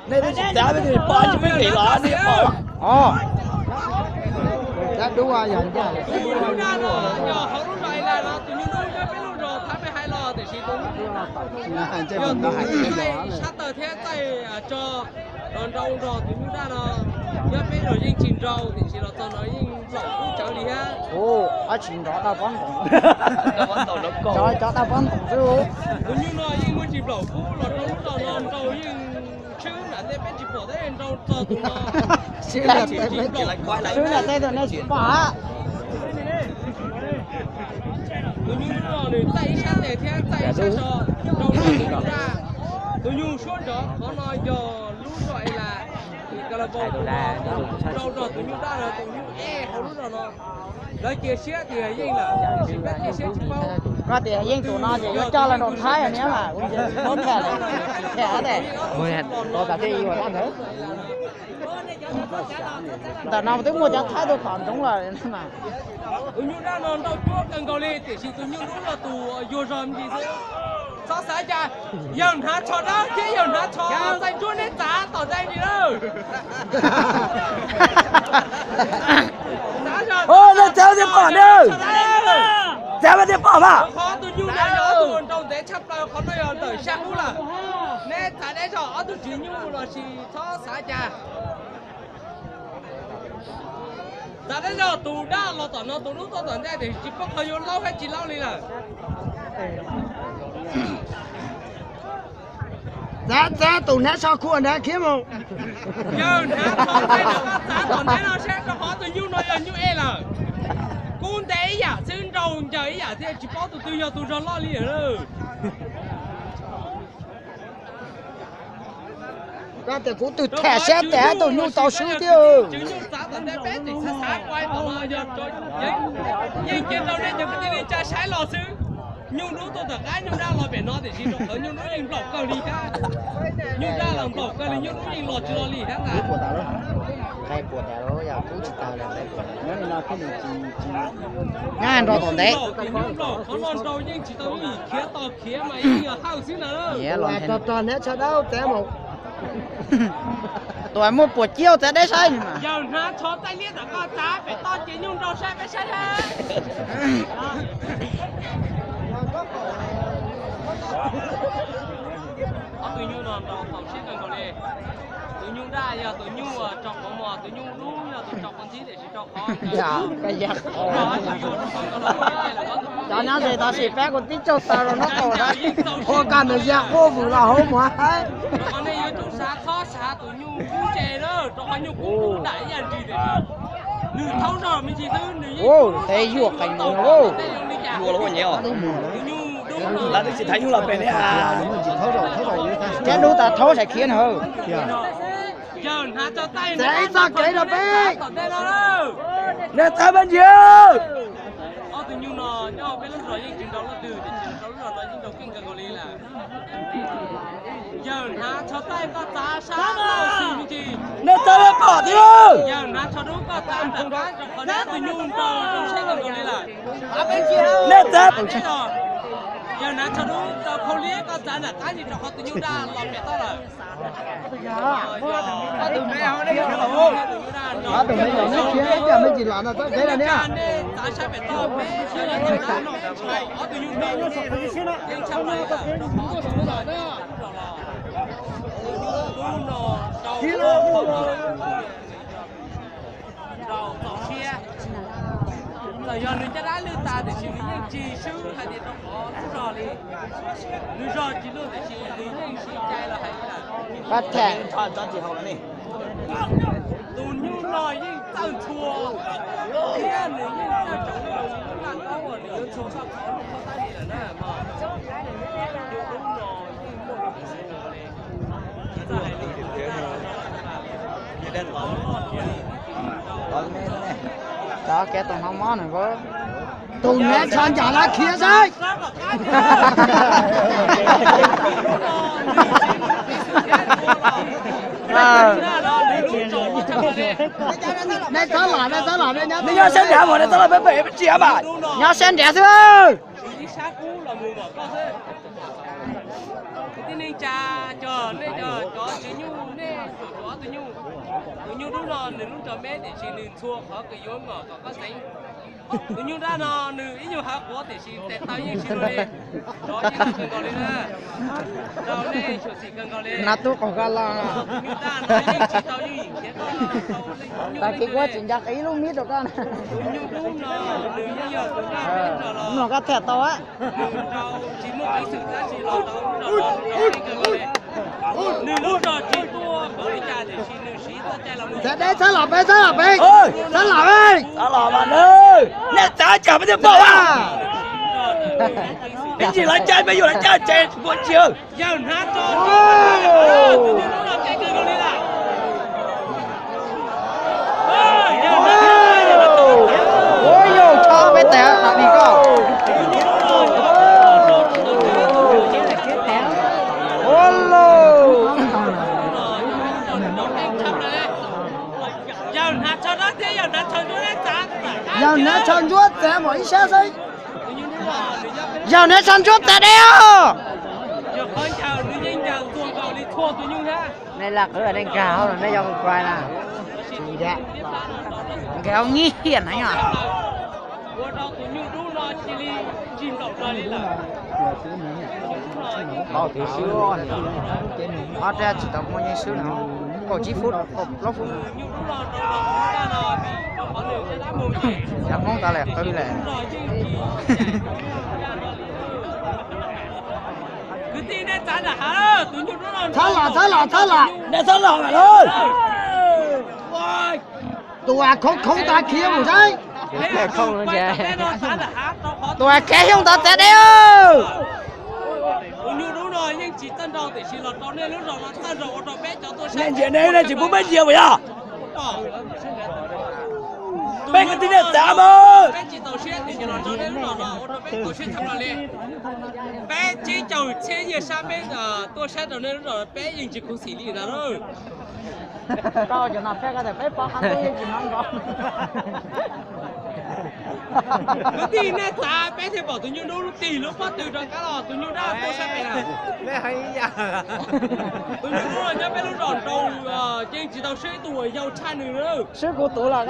Nej twb tsis txav peb tus poj ntsis peb nqis los nej pom. Os. Tus nyuj daj no yog hauv lub zos Elas no, tus nyuj dub nyob peb lub zos Thab Peb Hais los, tiam sis tus nyuj yog tus txaij sab taw thiab txaij tso los nrau nrog tus nyuj daj no. Nyob peb zos yeej tsis nrau, tiam sis los txog no yeej nplaum kub cawv li thiab. Ua, tsis nrov daj pob ntoos. Cov daj pob ntoos xwb. Tus nyuj no yeej muaj tsis nplaum kub los rau lub zos no nrau yeej tshwb nram tej peb tsis pom thiab nrau txog tus no. Tshwb nram tej tus nej tsis pom. Tus nyuj no nws txaij ib sab tes thiab txaij ib sab so rau tus nyuj daj. Tus nyuj suab nrov qhov no yog lub zos Elas, Kalabau tus no nrau nrog tus nyuj daj no, tus nyuj ej hauv lub zos no. Lawv cia siab tias yeej lawm, tiam sis peb cia siab tsis paub. Koj tias yeej tus no ces yuav coj los nrog Thaib niam mas kuv ntsia tsis paub tham, tsis tham tes. Tos tas tej ib ua dab ntawd. Ntawm no twb muaj cov Thaib tuaj tom ntsoov lawm mas. Tus nyuj daj no nrau cuab kawg nkaus li, tiam sis tus nyuj dub yog tus yuag zog ntsis xwb. Txhob xav cas, yawg hnav tsho dawb thiab yawg hnav tsho txaij ntsuab neb txav tom ntej li lawm. Nej txav tias pom na, txav tias pom mas. Qhov tus nyuj no yog tus nrau ntev tshaj plaws, qhov no yog ntawm xya kub lawm. Neb txav deb zog ob tug tswv nyuj los sis txhob xav cas. Txav deb zog tus daj los tom no, tus dub tuaj tom ntej, tiam sis tsis paub qhov yuav laub thiab tsis laub li lawm. Txav, txav tus hnav tsho khuam ntawd khiav mus. Yawg hnav tsho txaij no, koj txav tom ntej no saib, rau qhov tus nyuj no yog nyuj ej lawm. Kub ntev ib yam xwb, nrau ncaws ib yam thiab, tsis paub tus twg yog tus zog loj li lawm. Koj tias kuv twb tham siab tas tus nyuj tau swb thiab. Tswv nyuj txav tom ntej peb tseem xav xav ua tom no yog yeej cia rau nej cov kwv tij neej tsa saib los xwb. Nyuj dub tuaj tom qab nyuj daj los pem no, tiam sis rau qhov nyuj dub yeej nplaum kawg li thiab. Nyuj daj los nplaum kawg li, nyuj dub yeej los tsis los li thiab ntag. Nyuj nplaum, tus nyuj nplaum qhov no nrau yeej tsis tau yim khiav, tos khiav mas yeej yog hawj xwb ntag. Tos tos hnav tsho dawb txav mus. Tus muaj puas ciab txav deb saib. Yawg hnav tsho txaij liab tom koj txav pem toj ces nyuj nrau saib peb saib. Ob tug nyuj no nrau txaus siab kawg nkaus li. Tus nyuj daj yog tus nyuj tso qhov muag, tus nyuj dub yog tus tso qhov ntxhib, tiam sis rau qhov cov nyob ze tau sim peb kuv tib tsaug taws los nub qaum ua kaj nws ya quaj vwm los hauv mus haib. Rau qhov nej yuav tsum xav, txhob xav tus nyuj kub ntse na, rau qhov nyuj kub dum dam ib yam ntsis tiam sis nws thaub zog me ntsis xwb, nws yeej teb yuam qees mus. Tus nyuj dub no, tsis thaub nyuj los pem li. Cab dub tas thaub sawv khiav na. Yawg hnav tsho txaij, txav ib txoj kev rau peb. Nej txav pab ntsis. Ob tug nyuj no nyob peb lub zos yeej tsis nrau leej twg, tiam sis nrau lub zos no yeej nrau keej kawg nkaus li lawm. Yawg hnav tsho txaij koj txav sab laug xis me ntsis. Nej txav peb pom thiab. Yawg hnav tsho dub koj txav nram qab, rau qhov neb tus nyuj nrau zoo saib kawg nkaus li lawm. Nej txav. Yawg hnav tsho dub rau khau liab koj txav nram qab, rau qhov tus nyuj daj los pem toj lawm. Ob tug me nyuam nej khiav ib tiam me ntsis los no txoj kev no niam. Nrau txaus siab. Txawm yog nws caj dab lwj tas tiam sis nws yeej tsis swb hais tias rau qhov lub zog li. Nws zog tsis luaj tiam sis nws yeej sib cai los hais tias tus nyuj no yeej txawj ntxhua thiab nws yeej txawj tsoom lub laj kaub uas nws yuav ntxhua txoj qhov lub qhov tab li lawm na. Nyuj dub no yeej muaj tus txiv ua li. Cov kev tus hmov mob nws, tus hnav tsho ncav lawv khiav xwb. Nej txhob los, nej txhob los, nej nyob sab nrad mas, nej txhob los peb pem peb tsis mas. Nyob sab nrad xwb. Kwv tij neej tsa, cov nej cov tswv nyuj nej Tus nyuj, tus nyuj dub no nws lub nrog meb tiam sis nws ntxhua qhov kws yuav ngom kom koj txeev. Tus nyuj dab no nws ib nyuag hav quav tiam sis tes taw yeej tsis luag li. Rov yeej tsis kawg nkaus li na. Rau nej xyuam xim kawg nkaus li. No tub qaug koj los. Tus nyuj dab no yeej tsis tau yooj yim khiav koj. Tag kis kuv tsis nco qab ib lub mib rau koj. Tus nyuj dub no nws yeej yog tus dab no los. Mloog koj thiaj tau. Nws rau tsis muaj peev xwm dab tsi los tau rau li kawg nkaus li. Nws lub rog tsis tuaj npaum li cas tiam sis nws siv txoj cai los mus. Txhab deb txhab los peb, txhab los peb, txhab los peb. Txhab los mas na. Nej txav cas peb thiaj pom a. Ib ntsis lawv caij peb yuav lawv caij tsev npua cia. Yawg hnav tso, tus nyuj dub no cai kawg nkaus li lawm. Ua yog tso peb tes no li koj. Ua los. Yawg hnav tsho ntsuab txav, yawg hnav tsho ntsuab txav mas ib sab xwb. Yawg hnav tsho ntsuab txav deb os. Nej laj qwv nej nkag hauv los nej yog ua kuv na. Nkag hauv nyiv hiam na yom. Ob tug swb, ob tug tsis tau muaj nyiaj swb no, kaum tsib fub, kaum plaub fub. Yog Hmoob tas lawm qw lawm. Kwv tij, nej txav nram hav, tus nyuj dub no txhob los, txhob los, txhob los, nej txhob los lawm. Tus uas khoov khoov tas khiav mus saib. Tus uas khiav xyoo ntawd txav deb. Tus nyuj dub no yeej tsis txawj nraug tiam sis los rau nej lub zos no txawj nraug ua rau peb cov tuaj saib. Nej ntsia ne, nej tsis pub peb ntsia puas yog? Peb kwv tij nej txav mas. Peb tsis txaus siab tiam sis los rau nej lub zos no ua rau peb txaus siab tshaj plaws li. Peb tsib caug txhiab yawg sab peb tuaj saib rau nej lub zos peb yeej tsis khuv xim li ntag lauj. Koj cov no peb ko tias peb pov qab tub yeej tsis hnov nkaus. Kwv tij, nej txav peb thiaj pom tus nyuj dub tig lub pob tw rov qab los, tus nyuj dab tuaj sab pem na. Tus nyuj dub nyob peb lub zos nraud, yeej tsis tau swb ib tug uas yau tshaj nws. Swb kuv tus los,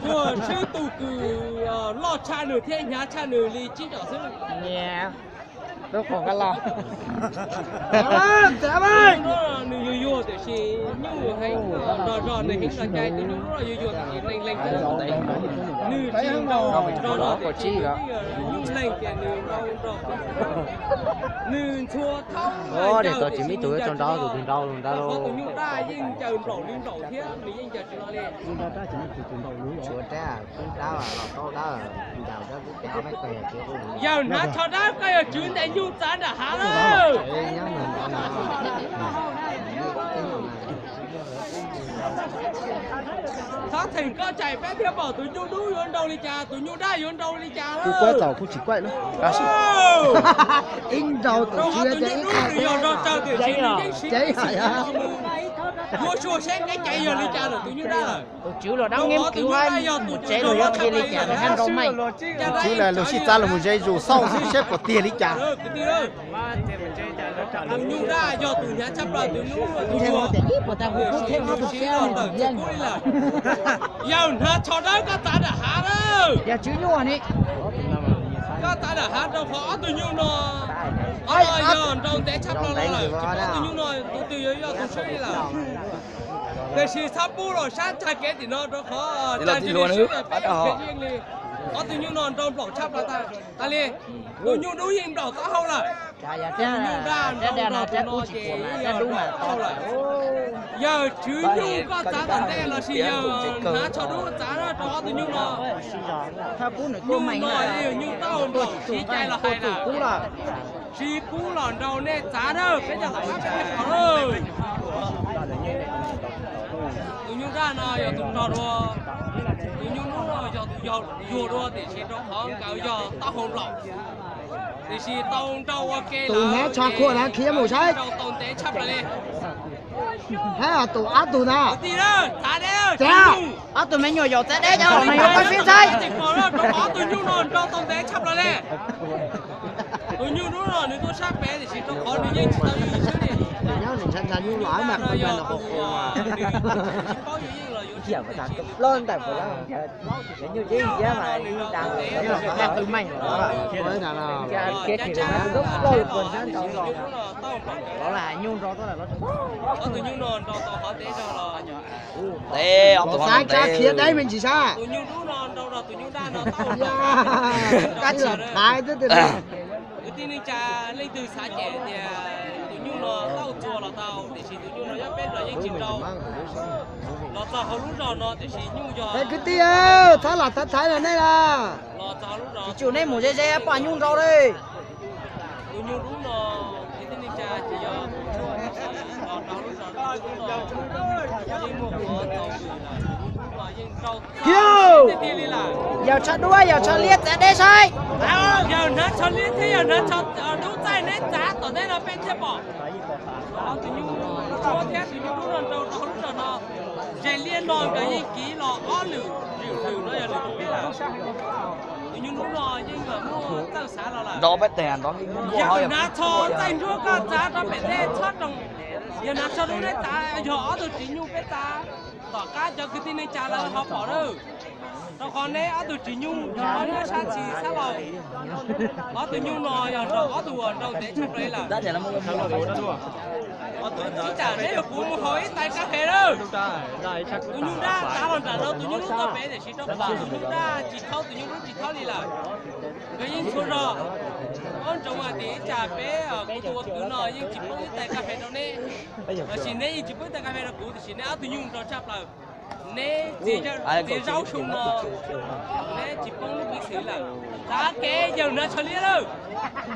tsuas swb tus kws loj tshaj nws thiab hnyav tshaj nws li tsib caug xwb. Tub qaug koj los. Nws yuag yuag tiam sis nyuj heev, nrog zog nws heev nrog cai, tus nyuj dub no yuag yuag tiam sis leej leej. Nws tsis nrau nrog zog tiam sis nws twb yog nyuj leej ces nws nrau nrog. Nws ntxhua thaub ncaws tiam sis nws ncaws tsis nrog. Qhov tus nyuj dab yeej ncaws nraum li nraum thiab nws yeej ncaws tsis los li. Yawg hnav tsho dawb, koj yog tswv ntes nyuj txav nram hav lawm. Txhob theem koj tseem peb thiaj pom tus nyuj dub yuav nrau li cas, tus nyuj dab yuav nrau li cas. Kuv kuaj txaus kuv tsis kuaj na. Rau qhov tus nyuj dub nws yog zog tsawg tiam sis nws yeej siv txim mus yuav xyuas seb kev cai yog li cas lawm tus nyuj dab lawm. Tus tswv los dab ngeeb kwv, tus nyuj dab yog tus tswv los yog tshaj plaws li cas, tus tswv los lug sib txav los mus ze zus xauj xwb seb puas tiag li cas. Tus nyuj dab yog tus hnyav tshaj plaws, tus nyuj tus yuag, tus siv los tawm txij kub li lawm. Yawg hnav tsho dawb koj txav nram hav lawm. Koj txav nram hav rau qhov ob tug nyuj no, ob no yog nrau ntev tshaj plaws los lawm, ob tug nyuj no tus twg yuav yog tus swb li lawm. Tiam sis txhob pub los sab tsag kev tim no rau qhov tsag ntsis li swb peb khiav yeej li. Ob tug nyuj no nrau nplaum tshaj plaws tas tas li. Tus nyuj dub yeej nplaum taub hau lawm. Tus nyuj dab nrau nrog tus no ces yeej nplaum taub hau lawm. Yawg tswv nyuj koj txav tom ntej los sis yawg hnav tsho dub txav rau ob tug nyuj no. Nyuj no yog nyuj taub hau nplaum siv cai los hais lawm. Tsis pub los nrau nej txav na, peb cov tom qab peb thiaj pom lawm. Tus nyuj dab no yog tus nrog dua, tus nyuj dub no yog tus yuag dua tiam sis rau qhov nkawd yog taub hau nplaum. Tiam sis tau nrau ua ke lawm, tus hnav tsho khuam na khiav mus saib, nrau tau ntev tshaj plaws li. Hab tus ob tug na, ob tug me nyuam yaus txav deb cov no yog peb fib saib. Ob tug nyuj no nrau tau ntev tshaj plaws li. Tus nyuj dub no nws tuaj sab pem tiam sis rau qhov nws yeej tsis tau yug yus xwb li. Nyob nws ntshai ntshai nyuj los mas pw mas los qus qus mas. Tsis paub yus yeej los yuav tsis tau. Los ntawm puas lab nyuj yeej ntxiab mas nyuj dab los qhov qw meej los. Khiav khiav khiav lub ploj lub puas ntshab ntau los. Los lam nyuj nrau tuaj lawm los. Ob tug nyuj no nrau tau qhov teb zog los. Ntev ob tug no ntev. Khiav deb me ntsis sab. Tus nyuj dub no nrau rau tus nyuj daj no tau. Kab tsis los thaiv twb tiag. Kwv tij neej tsa leej twg xav cem tias tus nyuj no tau txuas los tau, tiam sis tus nyuj no nyob peb zos yeej tsis nrau. Los txog hauv lub zos no tiam sis nyuj yog. Kwv tij, txhob los thaiv thaiv los nej las. Los txog hauv lub zos. Tsis tsum nej mus ze ze pom nyuj nrau li. Tus nyuj dub no kwv tij neej tsa tsis yog mus tshuaj, tiam sis los rau lub zos no yeej muaj qhov tau lawm, tus nyuj dub no yeej nrau tiag tiag li lawm. Yawg Tsho Duab, yawg Tsho Liab txav deb saib. Yawg Hnav Tsho Liab thiab yawg Hnav Tsho Dub txaij neb txav tom ntej no peb thiaj pom. Tus nyuj tshuab thiab tus nyuj dub no nrau rau hauv lub zos no. Zes liaj no nkawd yeej kiv los ob lwm lwm lwm no yog lwm tus peb lawm. Tus nyuj dub no yeej muaj txawj xav los lawm. Yawg Hnav Tsho txaij ntsuab koj txav rau pem tej txhob roos. Yawg Hnav Tsho Dub neb txav yog ob tug ris nyuj peb txav. Tom qab cov kwv tij neej tsa lawv ho pom lawm. Rau qhov neb ob tug ris nyuj tsis paub nyob sab txi sab laug. Ob tug nyuj no yog nrau ob tug uas nrau ntev tshaj plaws lawm. Ib tsam neb yuav kuv mus haus ib tais kab fes lawm. Tus nyuj dab txav los nram no tus nyuj dub tau pem tiam sis rau qhov tus nyuj dab tsis thaub tus nyuj dub tsis thaub li lawm. Nkawd yeej txhua zog. Ob ntsoov hais tias ib tsam peb kuv tus ua kwv no yeej tsis poob ib tais kab fes rau neb, los sis neb yeej tsis poob ib tais kab fes rau kuv tiam sis neb ob tug nyuj nrau tshaj plaws. Neb txiv zaub su no, neb tsis poob lub peev xwm lawm. Txav kev yawg Hnav Tsho Liab lawm,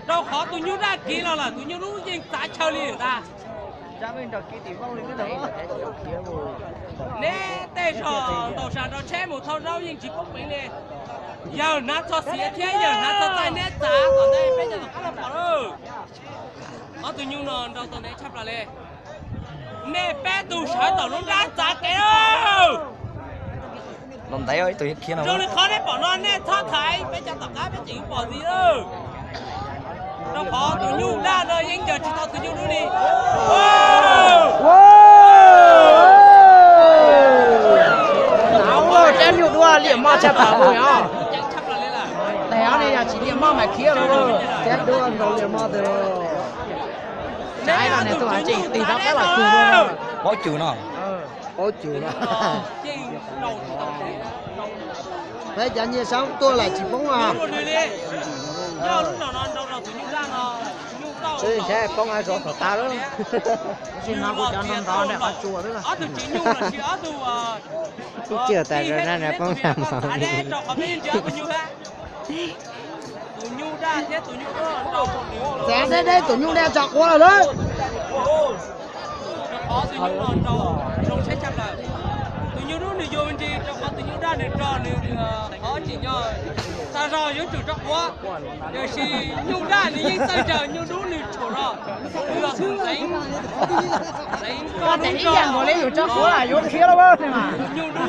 rau qhov tus nyuj daj kiv los lawm tus nyuj dub yeej txav chaw li ntag. Neb tej zog ntaus sam nrau tsheb mus thauj zaub yeej tsis poob peev li. Yawg Hnav Tsho Xiav thiab yawg Hnav Tsho Txaij neb txav tom ntej peb cov tom qab los pom lawm. Ob tug nyuj no nrau tau ntev tshaj plaws li. Nej peb tug sawv tom lub nrab txav kev lawm. Los ntev ib tug khiav no. Zoo li qhov nej pom no nej txhob thaiv peb cov tom qab peb tseem yuav pom ntxiv lawm. Rau qhov tus nyuj daj no yeej ncaws tsis tau tus nyuj dub li. Cab nyuj duab liam moj tshaj plaws os. Tes ob ne yog tsis liam moj mas khiav lawm. Cab duab nrau liam moj tes. Tsav los nws tus tseem tig rov qab los cug. Paub cug no. Paub cug no. Peb cov nyiaj sab tuaj lawm tsis poob a. Seb poob zov tom tav lawm. Tab sis no kuv cov nrov nrov ntawm qhov tsua xwb. Ib tsis tas na poob nag mov li. Txav deb deb tus nyuj daj tso quav lawm lauj. Tus nyuj dub nws yuav me ntsis rau qhov tus nyuj daj nws rog nws qhov tsim nyog tag zog yuav tsum tso quav, tiam sis nyuj daj nws yeej txawj ncaws, nyuj dub nws tshuam zog, nws los tus ntxeev, ntxeev koj ib yam nkaus li yus tso quav yuav khiav lawm. Nyuj dub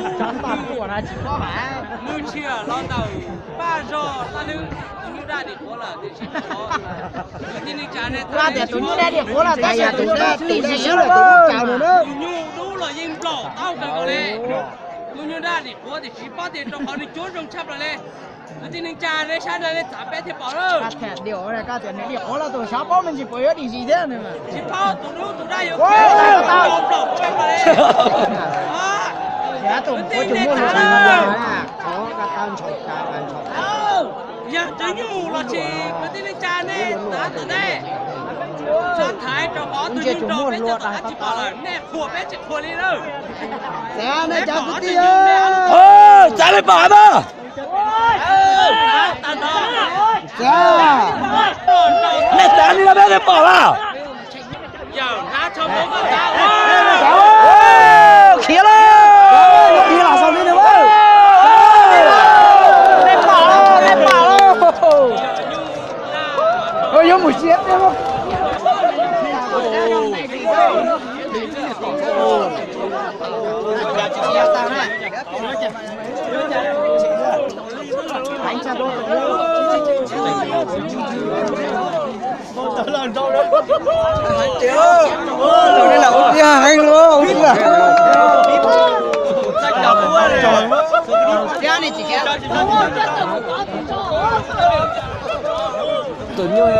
nws tshia los ntawm paj zog tag lwb, tus nyuj daj dim quav lawm tiam sis Kwv tij neej tsa ne, tias tus nyuj daj dim quav los tab sis tus nyuj daj tim sim xwb lawm tus nyuj daj no na. Tus nyuj dub los yeej nplaum tau kawg nkaus li. Tus nyuj daj dim quav tiam sis paub tias rau qhov nws cuab zoo tshaj plaws li. Kwv tij neej tsa ne, sab nraud ne txav peb thiaj pom lawm. Dim quav los tus xyov paub me ntsis puas yuav dim zis thiab. Tsis paub tus dub tus daj yuav khiav tau nplaum tau li. Kwv tij neej tsa, yog tus nyuj los tsis kwv tij neej tsa ne, txav tom ntej, txhob thaiv rau qhov tus nyuj nrog peb cov tom qab tsis pom lawm, nej qhuas peb tsis qhuas li lawm. Txav li pom mas. Nej txav li no peb thiaj pom los. Khiav lawm. Khiav los xaus li no. Nej pom los, nej pom los. Yuav mus siab thiab. Tus nyuj